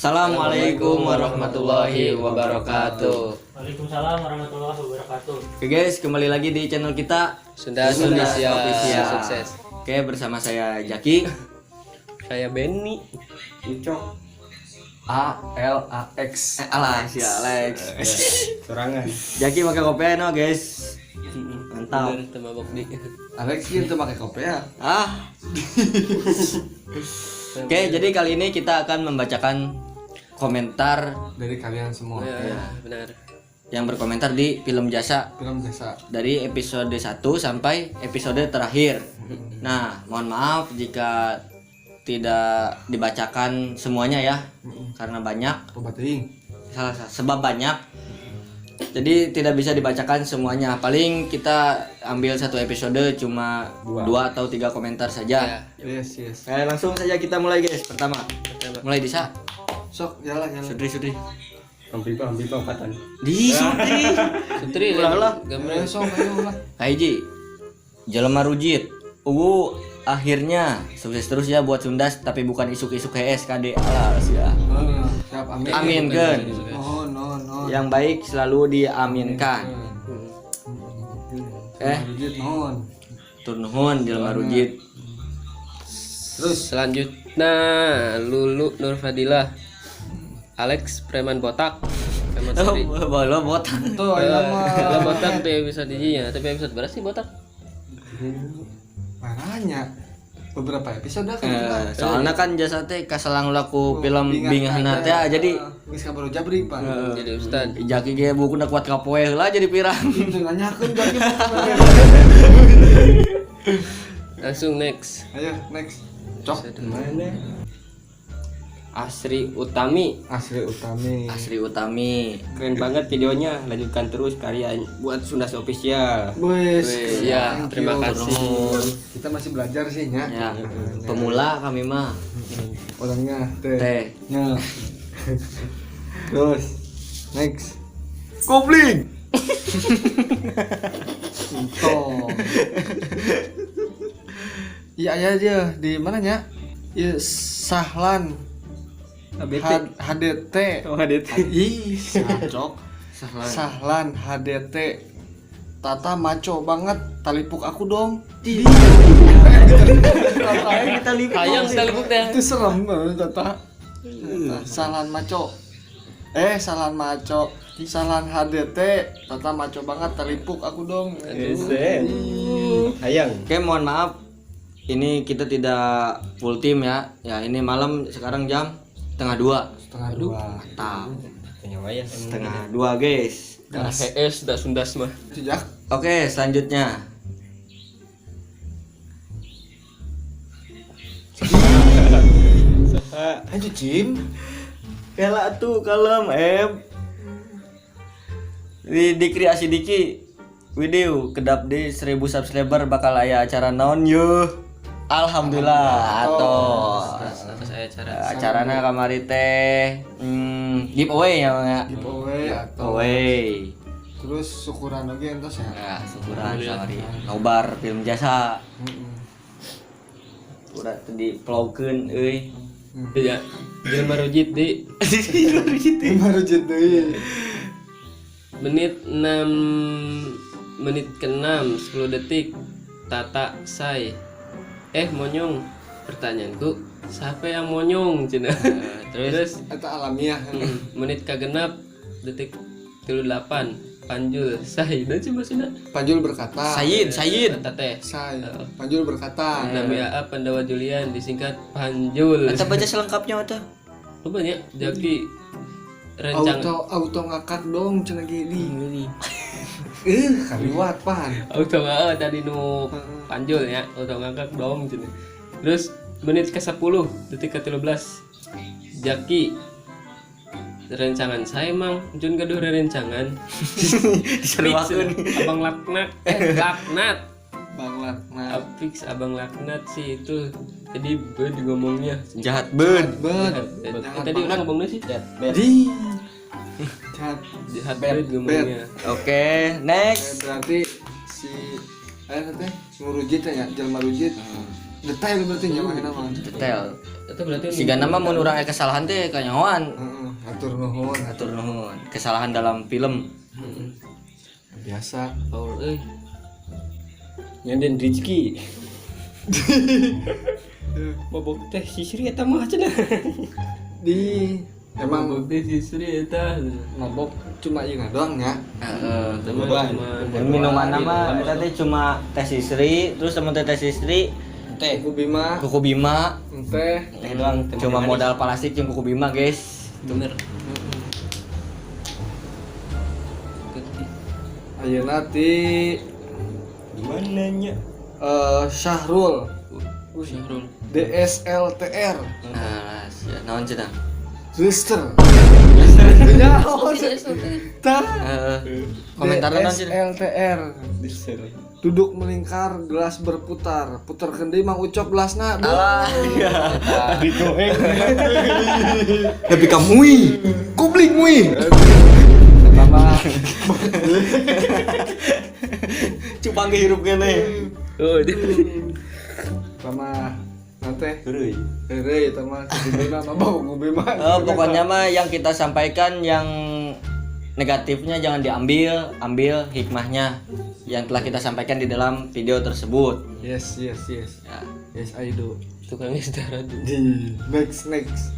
Assalamualaikum warahmatullahi wabarakatuh. Waalaikumsalam warahmatullahi wabarakatuh. Oke guys, kembali lagi di channel kita Sunda Sunda Official. Official. Sukses. Oke, bersama saya Jaki. Saya Benny. Ucok A L A X. Eh, alah, si Alex. Sorangan. Jaki pakai kopi no, guys. Mantap. Bener, teu mabok di. Alex gitu pakai kopi ya. Ah. Oke, jadi kali ini kita akan membacakan komentar Dari kalian semua. Ya, benar. Yang berkomentar di film Jasa Film Jasa. Dari episode 1 sampai episode terakhir. Nah, mohon maaf jika tidak dibacakan semuanya ya, karena banyak. Obat teuing. Salah, salah, sebab banyak. Jadi tidak bisa dibacakan semuanya. Paling kita ambil satu episode cuma dua atau tiga komentar saja. Ya. Yes. Oke, langsung saja kita mulai, guys. Pertama. Mulai Disa. Sok jalan jalan. Sudri, Sudri. Hampir bang, hampir bang, empatan. Di Sudri. Sutri. Ulah lah. Gambar. Ayo sok, ayo lah. Kaiji. Jelema rujit. Uwu akhirnya sukses terus ya buat Sundas, tapi bukan isuk-isuk HS KD alas ya. Ah, siap, amin. Amin kan. Mohon, mohon, mohon. Yang baik selalu diaminkan. Eh, Rujit mohon. Tur nuhun jelema rujit. Terus selanjutnya Lulu Nur Fadilah. Alex preman botak. Preman Oh, seri. boleh botak. Tuh ayo mah. Lah, botak di episode nya, tapi episode berapa sih botak? Parahnya. Beberapa episode kan. Eh, soalnya kan Jasa teh kaselang laku film Bingahna teh jadi geus kabaru jabri pan. Jadi ustad. Jaki ge bukuna kuat kapoe heula jadi pirang. Itu nanyakeun Jaki. Langsung next. Ayo next. Cok. Mana? Asri Utami, Asri Utami. Asri Utami. Keren banget videonya. Lanjutkan terus karya buat Sundas Official. Wes. Ya, Thank terima you. kasih. Kita masih belajar sih nya. Ya, pemula kami mah. Orangnya teh. Teh. Nya. Terus next. Kopling. Untung. Iya ya dia di mana nya? Iya Sahlan. ABT. HDT. Oh, HDT. Ih, cok. Sahlan. Sahlan HDT. Tata maco banget, talipuk aku dong. Ih. Tata, Kita liput. Hayang talipuk teh. itu serem banget Tata. Sahlan maco. Eh, Sahlan maco. Sahlan HDT, Tata maco banget, talipuk aku dong. Hayang. Oke, mohon maaf. Ini kita tidak full team ya. Ya, ini malam sekarang jam 1.30. 1.30. Mantap. Tanya ya. 1.30, guys. Dah HS dah Sundas mah. Sejak Oke, selanjutnya. Ayo Cim. Kela tuh kalem em. Di kreasi diki video kedap di 1000 subscriber bakal aya acara naon yo. Alhamdulillah atau Atas atas acara. Acarana kamari teh giveaway ya, Bang, ya. Giveaway atau Giveaway. Terus syukuran lagi entos ya. Ya, syukuran kamari. Nobar film Jasa. Udah tadi plaukeun euy. Iya. Jelema rujit di Baru deui. Menit 6, menit ke 6 10 detik Tata say eh monyong. Pertanyaanku, siapa yang monyong cina? Terus Eta alamiah. Menit kagenap detik 38 Panjul say dan sih maksudnya. Panjul berkata. Sayid, Sayid. Tata teh. Say. Panjul berkata. Nami AA Pandawa Julian disingkat Panjul. Atau baca selengkapnya atau? Apa banyak jadi rencang Auto auto ngakak dong cenah ge di. Kaliwat pan. Auto ngakak tadi nu Panjul ya, auto ngakak dong cenah. Terus menit ke 10 detik ke 13 Jaki rencangan saya emang Jun gaduh rencangan. Diseruakeun. Abang laknat, eh laknat. Bang Laknat. Fix abang laknat sih itu jadi bed ngomongnya. Jahat ben. Bet. Eh, tadi orang ngomongnya sih Di. Jahat. jahat bed ngomongnya. Oke, Eh, next. berarti si eh teh ngurujit ya, jelma rujit. Detail berarti nya mah mah. Detail. Itu berarti Siga nama mun urang aya kesalahan teh kanyahoan. Heeh, hatur nuhun. Atur nuhun. Kesalahan dalam film. Biasa. Paul euy. Nyanden Rizky. Mabok teh si Sri eta mah cenah. Di emang Mabok teh si Sri eta. mabok cuma ieu doang ya. Heeh. Cuma Minuman nama eta teh cuma teh sisri, terus temen teh sisri, Teh. Kuku Bima, kuku Bima, teh. teh doang. Cuma modal plastik jeung kuku Bima, guys. Bener. Ayeuna ti Gimana nya? Syahrul Syahrul. DSLTR Nah, sia, naon cenah? Lister. Ya, tah. Heeh. Komentarna naon cenah? DSLTR. Lister. Duduk melingkar, gelas berputar. Putar deui Mang Ucok gelasna. Duh. Alah, iya. Tapi kamu kublik mui. Pertama Cupang kehirup kene. Oh, pertama nanti Heureuy. heureuy eta mah Kuku Bima mabok Kuku Bima. Pokoknya mah yang kita sampaikan yang negatifnya jangan diambil, ambil hikmahnya yang telah kita sampaikan di dalam video tersebut. Yes, yes, yes. Ya. Yes, I do. tukangnya saudara tuh. Di next next.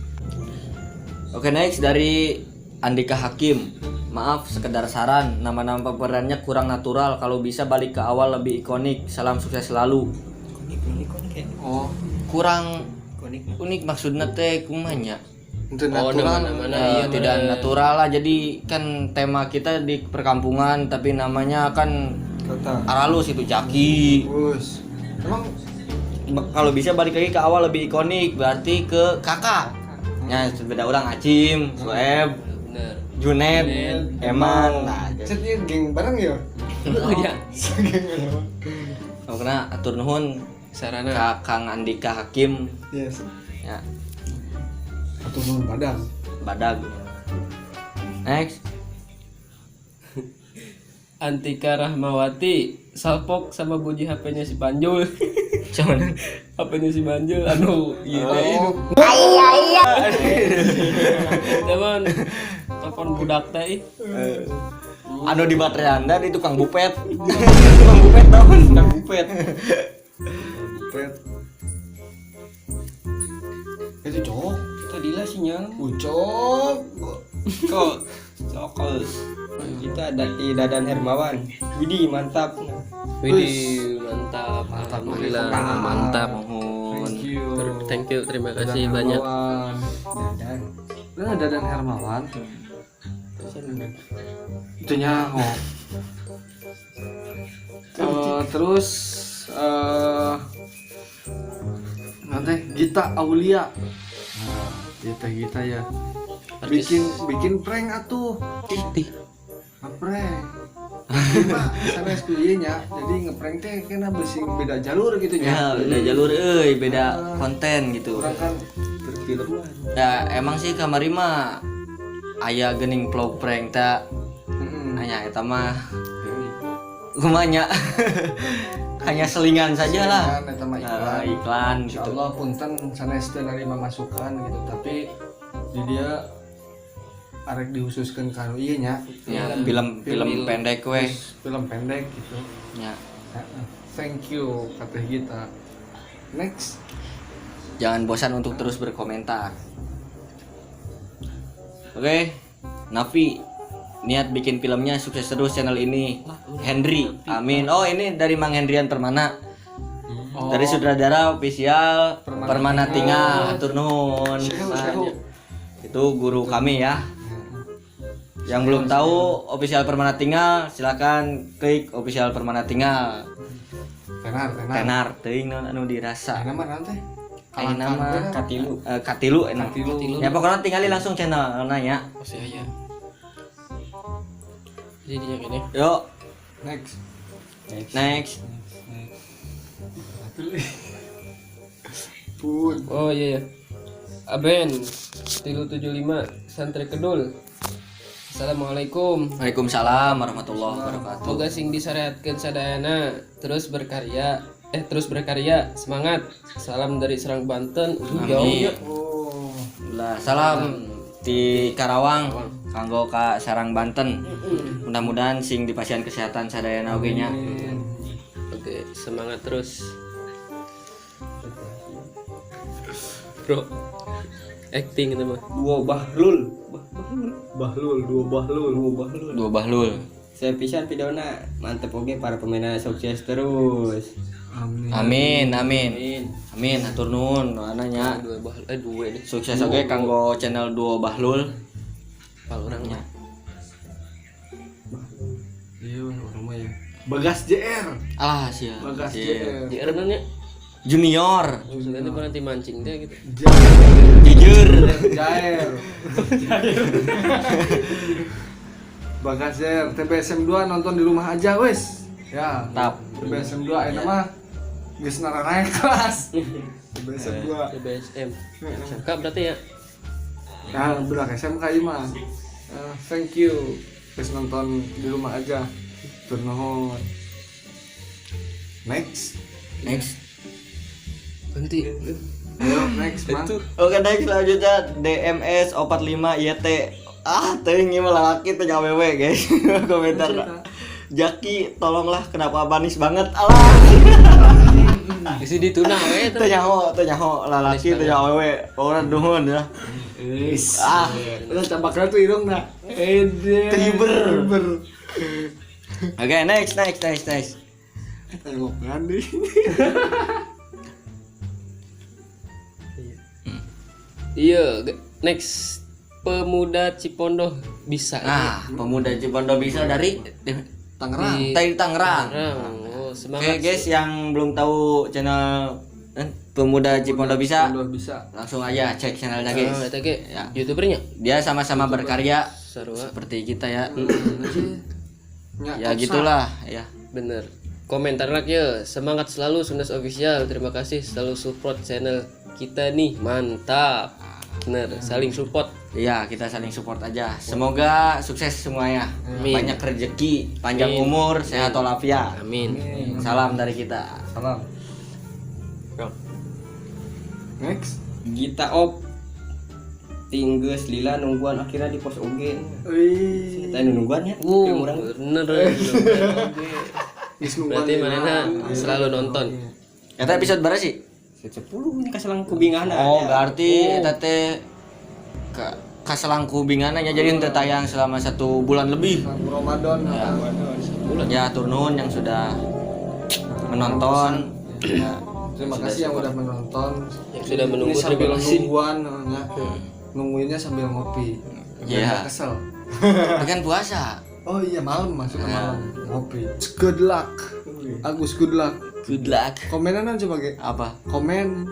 Oke, next dari Andika Hakim. Maaf, sekedar saran, nama-nama pemerannya kurang natural. Kalau bisa balik ke awal lebih ikonik. Salam sukses selalu. Ikonik ya. Oh, Kurang Ikonik. unik maksudnya teh kumaha nya? itu Oh, natural. nama-nama Eh, iya tidak mana. natural lah. Jadi kan tema kita di perkampungan tapi namanya kan Kata. Aralus itu Jaki. Bus. Emang Kalau bisa balik lagi ke awal lebih ikonik, berarti ke kakak. Ya, beda orang Acim, Sueb, Bener. Junet, Eman. Nah, Cet ieu geng bareng ya? Oh iya. Geng bareng. pokoknya atur nuhun Sarana. ka Kang Andika Hakim Yes. ya, Atur nuhun badan. badag. Next. Antika Rahmawati salpok sama bunyi HP-nya si Banjul. Cuman HP-nya si Banjul anu ieu teh. Oh, Teman telepon budak teh ih. anu di baterai Anda di tukang bupet. Tukang bupet tahun. Tukang bupet. pet. Itu cowok. Tadi lah sinyal. Ucok. Kok sokol. Kita ada di Dadan Hermawan. Widih, mantap. Widih, mantap. Alhamdulillah, mantap. Mohon. Thank you. Thank you, terima kasih banyak. Hermawan. Dadan. Nah, Dadan Hermawan. Itu nyaho. Terus nanti Gita Aulia. Nah, Gita Gita ya. Artis. Bikin bikin prank atuh. Ih, Ngeprank. Pak, sanes ku ieu nya. Jadi ngeprank teh kena beusi beda jalur gitu Ya, nya. beda jalur euy, beda konten gitu. Orang kan Perfilman. Ya, emang sih kamari mah aya geuning vlog prank ta heeh. hanya eta mah kumaha nya? Hanya selingan saja lah. Selingan, eta mah iklan. Iklan Insya gitu. Allah punten sanes teu narima masukan gitu, tapi di dia arek dihususkeun ka anu ieu nya. Ya, film film pendek weh. Film pendek gitu. Ya. Heeh. Thank you kata kita. Next. Jangan bosan untuk terus berkomentar. Oke, Nafi niat bikin filmnya sukses terus channel ini. Henry, amin. Oh, ini dari Mang Hendrian Permana. Oh. Dari sutradara official Permana, Tinggal, hatur nuhun. Sehu, sehu. Itu guru kami ya. Yang belum tahu official Permana Tinggal, silakan klik official Permana Tinggal. Tenar, tenar. Tenar teuing naon anu dirasa. Ayeuna mah naon teh? Ayeuna mah Katilu. Katilu enak. Katilu. Ya pokoknya tinggali langsung channel ya. Masih aya. Jadi dia gini. Yuk, Next. next. Pun. Oh iya ya. Aben 375 Santri Kedul. Assalamualaikum. Waalaikumsalam warahmatullahi wabarakatuh. Moga sing disareatkeun sadayana terus berkarya. Terus berkarya, semangat. Salam dari Serang Banten. Jauh ya. Oh. Lah, salam di Karawang kanggo ka Sarang Banten. Mudah-mudahan sing dipasihan kesehatan sadayana oge nya. Oke, semangat terus. Bro. Acting itu mah. Dua Bahlul. Bahlul, dua Bahlul. Dua Bahlul. Dua Bahlul. Saya pisan videona mantep oge para pemainnya sukses terus. Amin. Amin, amin. Amin, hatur nuhun doana nya. Dua Bahlul, dua deh. Sukses oge kanggo channel Duo Bahlul. Kalau orangnya. Iya, orang mah ya. Bagas JR. Alah sia. Bagas Sia. JR. JR nanya. Junior. Maksudnya itu nanti mancing deh gitu. Jujur. Jair. Bagas JR, TBSM 2 nonton di rumah aja wes. Ya. Mantap. TBSM 2 enak mah geus naik kelas. TBSM 2. TBSM. SMK berarti ya. Nah, budak SMK ieu mah. Thank you. Geus nonton di rumah aja. Tur nuhun. Next. Next. Ganti. Ayo next, Mang. Oke, next selanjutnya DMS 45 YT. Ah, teuing ieu mah lalaki teh awewe, guys. Komentar. Jaki, tolonglah kenapa manis banget. Alah. Isi dituna we Teu nyaho, lalaki teu nyaho awewe. Orang nuhun ya. Ah, Udah cabakna tuh irung nah. Ede. Triber. Triber. Oke, next next next next. Tengokan deh. Iya, next Pemuda Cipondoh bisa. Nah, Pemuda Cipondoh bisa dari Tangerang. Dari Tangerang. Tangerang. Oh, Oke semangat. guys, yang belum tahu channel Pemuda Cipondoh bisa, Udah bisa. langsung aja cek channelnya guys. Oh, eta ge Ya. YouTubernya. Dia sama-sama berkarya Sarua. seperti kita ya. Ya, Ya gitulah ya. Bener. Komentar lagi ya. Semangat selalu Sundas Official. Terima kasih selalu support channel kita nih. Mantap. Bener, saling support. Iya, kita saling support aja. Semoga sukses semuanya. Amin. Banyak rezeki, panjang umur, sehat walafiat. Amin. Salam dari kita. Salam. Next. Gita Op tinggeus lila nungguan akhirnya di pos oge. Wih. Kita nungguan ya. Urang. Bener. Geus nungguan Berarti lila. manehna selalu nonton. Eta episode berapa sih? 10 ini kaselang kubingana. Oh, berarti eta teh kaselang kubingana nya jadi henteu tayang selama 1 bulan lebih. Ramadan. Ya. Ya, hatur nuhun yang sudah menonton. Ya. Terima kasih yang udah menonton. Yang sudah menunggu, Ini sambil terima kasih. nungguan ya. Nungguinnya sambil ngopi. Biar Iya. nggak kesel. Tapi kan puasa. Oh iya malam masuk ke malam ngopi. Good luck. Agus good luck. Good luck. Komenan coba ge. Apa? Komen.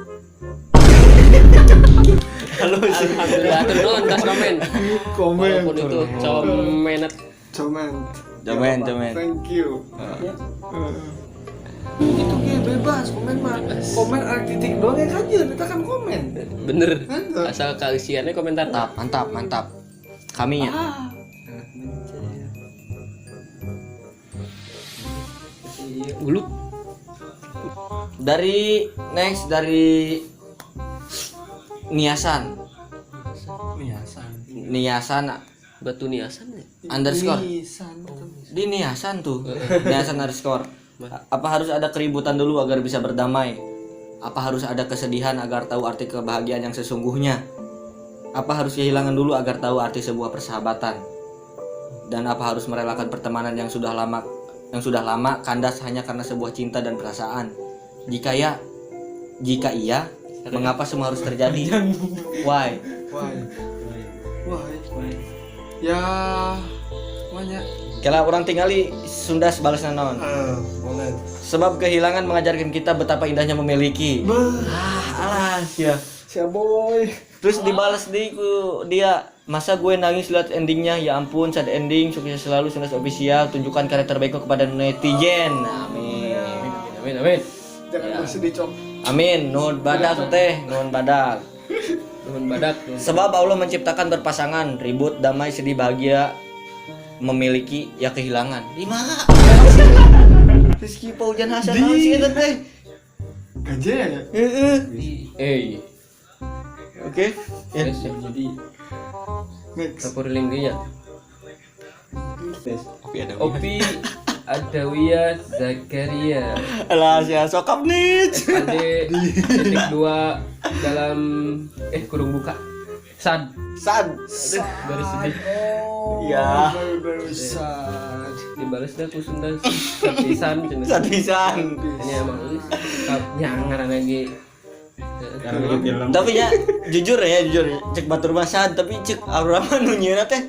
Alhamdulillah hatur nuhun tas komen. Komen. Walaupun itu comenet. Komen. Komen, komen. Thank you. Itu ge bebas komen mah. Komen ada titik doang ya kan kita kan komen. Bener. Asal keisiannya komentar. Mantap, mantap, mantap. Kami ya. Guluk. Dari next dari Niasan. Niasan. Niasan Batu niasan ya? underscore. Niasan. Di Niasan tuh. Niasan underscore. Apa harus ada keributan dulu agar bisa berdamai? Apa harus ada kesedihan agar tahu arti kebahagiaan yang sesungguhnya? Apa harus kehilangan dulu agar tahu arti sebuah persahabatan? Dan apa harus merelakan pertemanan yang sudah lama kandas hanya karena sebuah cinta dan perasaan? Jika iya, mengapa semua harus terjadi? Why? Why? Why? Ya banyak. Kalau orang tinggali Sundas balas naon. Boleh. Sebab kehilangan mengajarkan kita betapa indahnya memiliki. Ah, alas ya. Siap boy. Terus dibalas di ku dia, masa gue nangis lihat endingnya, ya ampun sad ending, sukses selalu Sundas Official, tunjukkan karya terbaikmu kepada netizen. Amin. Amin amin. Jangan bersedih cok. Amin. Nuhun badak teh, nuhun badak. Nuhun badak. Sebab Allah menciptakan berpasangan, ribut, damai, sedih, bahagia, memiliki ya kehilangan. Lima. Rizky Paujan Hasan naon sih eta teh? Gaje ya? Heeh. Eh, Oke. Ya. geus ya. Jadi Next. Kapuriling deui nya. Opi ada. Opi Adawiyah Zakaria Alah sia sokap nih. SAD titik 2 dalam kurung buka sad Sad. garis sedih Iya. Very very sad. dibalas dah ku Sunda sapisan cenah. Sad pisan. Ini emang geus nya ngaran lagi. Karena film. Tapi ya jujur ya jujur cek batur mah sad tapi cek aurang mah nu nyieuna teh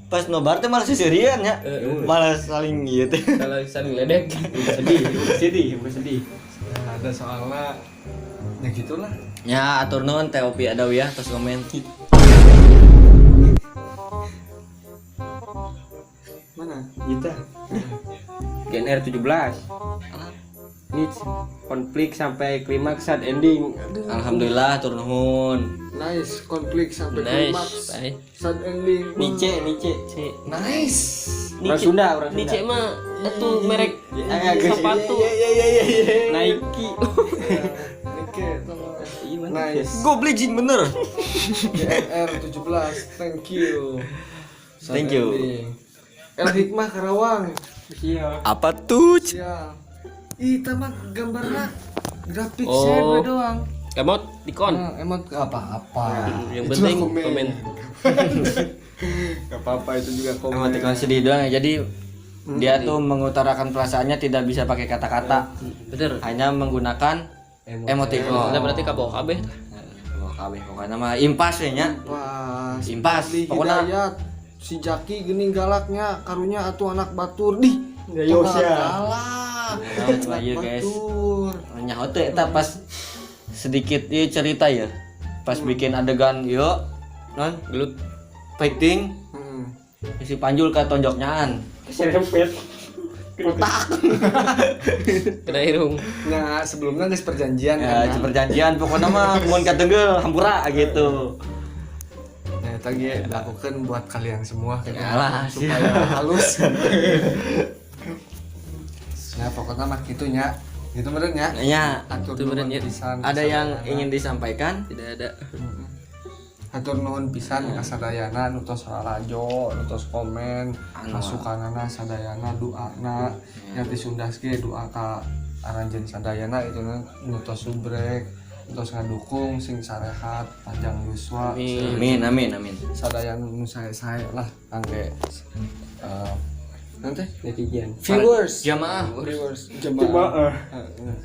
pas nobar teh malah seserian ya. Malah saling ieu teh. Kalau saling ledek. Sedih, sedih, sedih. Ada soalnya ya gitulah. Ya atur nuhun teh Opi Adawiyah tos komen. Mana? Kita GNR 17. Ini konflik sampai klimaks sad ending. Aduh. Alhamdulillah atur nuhun. Nice konflik sampai Nice. klimaks. Bye. Sad ending. Nice, Nice. C. Nice. Orang Sunda, orang Sunda. Nice mah itu merek Ya, guys. sepatu. Iya iya iya iya. Nike. Oke, tolong. Iya, Nice. Goblok jing bener. GNR 17. Thank you. Sad Thank you. ending. El Hikmah Karawang. Iya. Apa tuh? Ya. Ih, tamak gambarnya grafik Oh. sad we doang. Emot dikon. Nah, emot gak apa-apa. Yang Itu penting mah komen. Gak apa-apa itu juga komen. Emoticon sedih doang ya. Jadi dia tuh mengutarakan perasaannya tidak bisa pakai kata-kata, Bener. hanya menggunakan emoticon. Nah, berarti kabawa kabeh. Wah, kabeh pokoknya mah impas ya nya. Pas. Impas, Di pokoknya. Hidayat si Jaki geuning galaknya karunya atuh anak batur di. Ya, Yosya. Galak. Nah, iya, guys. Batur. Nyaho teh eta pas sedikit ieu cerita ya. Pas bikin adegan ieu non Gelut. fighting si Panjul ka tonjoknyaan. Serempet. Kena irung. Nah, sebelumnya geus perjanjian Ya, kan. perjanjian pokoknya mah mun katenggel hampura gitu. Nah, eta ge dilakukan buat kalian semua gitu. Yalah, supaya halus. Nah, pokoknya mah kitu nya. Gitu meureun nya. Ya, Atur Itu meureun nuhun nya. pisan. ada yang ingin disampaikan? Tidak ada. Atur nuhun pisan ka sadayana nu tos lalajo, nu tos komen, masukanana sadayana doana yang ti Sundas ge doa ka aranjeun sadayana itu nu tos subrek, nu tos ngadukung sing sarehat, panjang yuswa. Amin amin amin. Sadayana nu sae-sae lah kangge nanti Netizen. viewers Jamaah. viewers jemaah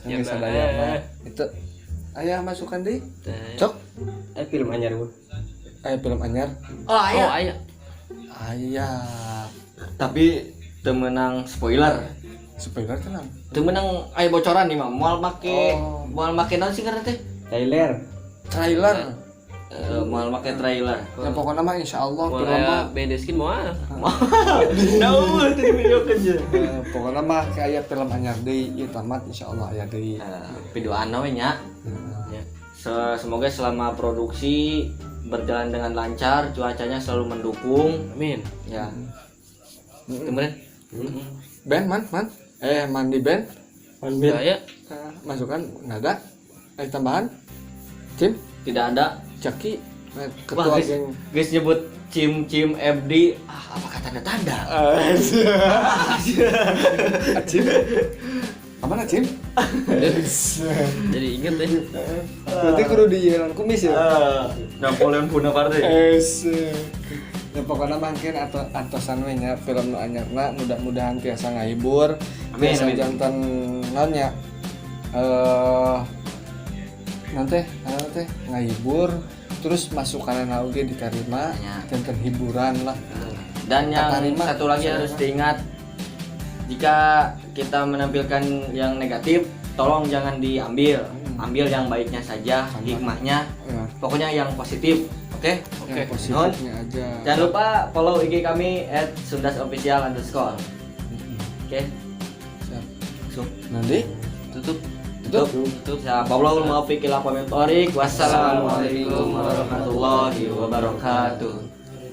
kangge sadayana itu aya masukan deui cok Film anyar gua. aya film anyar Oh, Oh, aya. aya Tapi teu meunang spoiler. spoiler tenang Teu meunang aya bocoran nih mah. Moal make Oh. moal make naon sih ngaranna teh? Trailer. trailer Moal make trailer. ya pokoknya mah insya Allah Mau film mah aya band skin moal. Jauh teu divideokeun je. pokoknya mah kayak film anyar deui ieu tamat insya Allah aya deui Piduana we nya. Ya. Semoga selama produksi berjalan dengan lancar, cuacanya selalu mendukung. Amin. Ya. Itu meureun. Ben man man mandi Ben Man Aya. Masukan nggak ada tambahan Cim Tidak ada. Jaki Wah, ketua guys, geng guys nyebut Cim Cim FD. Ah, apakah tanda-tanda? Acim apa Cim Jadi inget deh. berarti kudu di jalan kumis ya Napoleon Bonaparte. Es. Ya pokoknya mangkin atau antosan we nya film nu anyarna mudah-mudahan tiasa ngahibur, Amin, tiasa amin. jantan naon nya. Nanti teh ngahibur terus masukanna oge diterima Ya. jantan hiburan lah. Dan yang Katarima. satu lagi harus diingat, jika kita menampilkan yang negatif, tolong jangan diambil. Ambil yang baiknya saja, hikmahnya. Ya, Pokoknya yang positif. Oke? yang positifnya aja. Jangan lupa follow IG kami @sundasofficial_. Oke, Siap. langsung Nanti Tutup. tutup. Tutup. Wassalamualaikum warahmatullahi wabarakatuh. Wassalamualaikum warahmatullahi wabarakatuh.